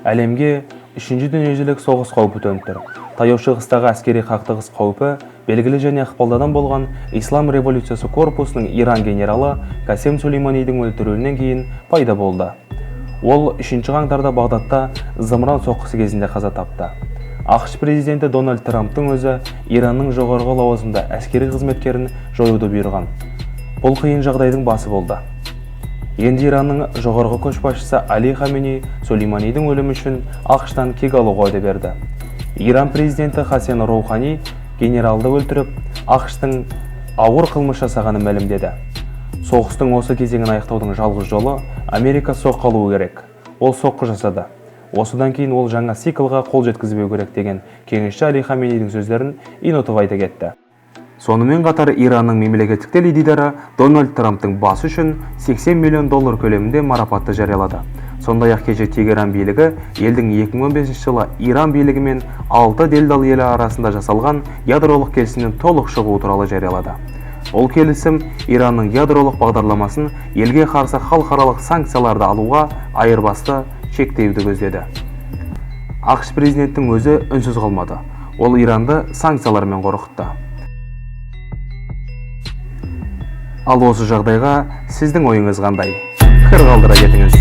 Әлемге үшінші дүниежүзілік соғыс қаупі төніп тұр. Таяу Шығыстағы әскери қақтығыс қаупі белгілі және ықпалды болған Ислам революциясы корпусының Иран генералы Касем Сулейманидің өлтірілуінен кейін пайда болды. Ол 3 қаңтарда Бағдатта зымыран соққысы кезінде қаза тапты. АҚШ президенті Дональд Трамптың өзі Иранның жоғарғы лауазымды әскери қызметкерін жоюды бұйырған. Бұл қиын жағдайдың басы болды. Енді Иранның жоғарғы көшбасшысы Али Хаменей Сулейманидің өлімі үшін АҚШ-тан кек алуға уәде берді. Иран президенті Хасен Роухани генералды өлтіріп, АҚШ-тың ауыр қылмыс жасағанын мәлімдеді. Соғыстың осы кезеңін аяқтаудың жалғыз жолы Америка соққы алуы керек. Ол соққы жасады. Осыдан кейін ол жаңа циклға қол жеткізбеу керек деген кеңесші Али Хаменейдің сөздерін Инотов айта кетті. Сонымен қатар Иранның мемлекеттік теледидары Дональд Трамптың басы үшін 80 миллион доллар көлемінде марапатты жариялады. Сондай-ақ кеше Тегеран билігі елдің 2015 жылы Иран билігі мен 6 делдал елі арасында жасалған ядролық келісімнен толық шығуы туралы жариялады. Ол келісім Иранның ядролық бағдарламасын елге қарсы халықаралық санкцияларды алуға айырбасты шектеуді көздеді. АҚШ президенттің өзі үнсіз қалмады. Ол Иранды санкциялармен қорқытты. Ал осы жағдайға сіздің ойыңыз қандай? Пікір қалдыра кетіңіз.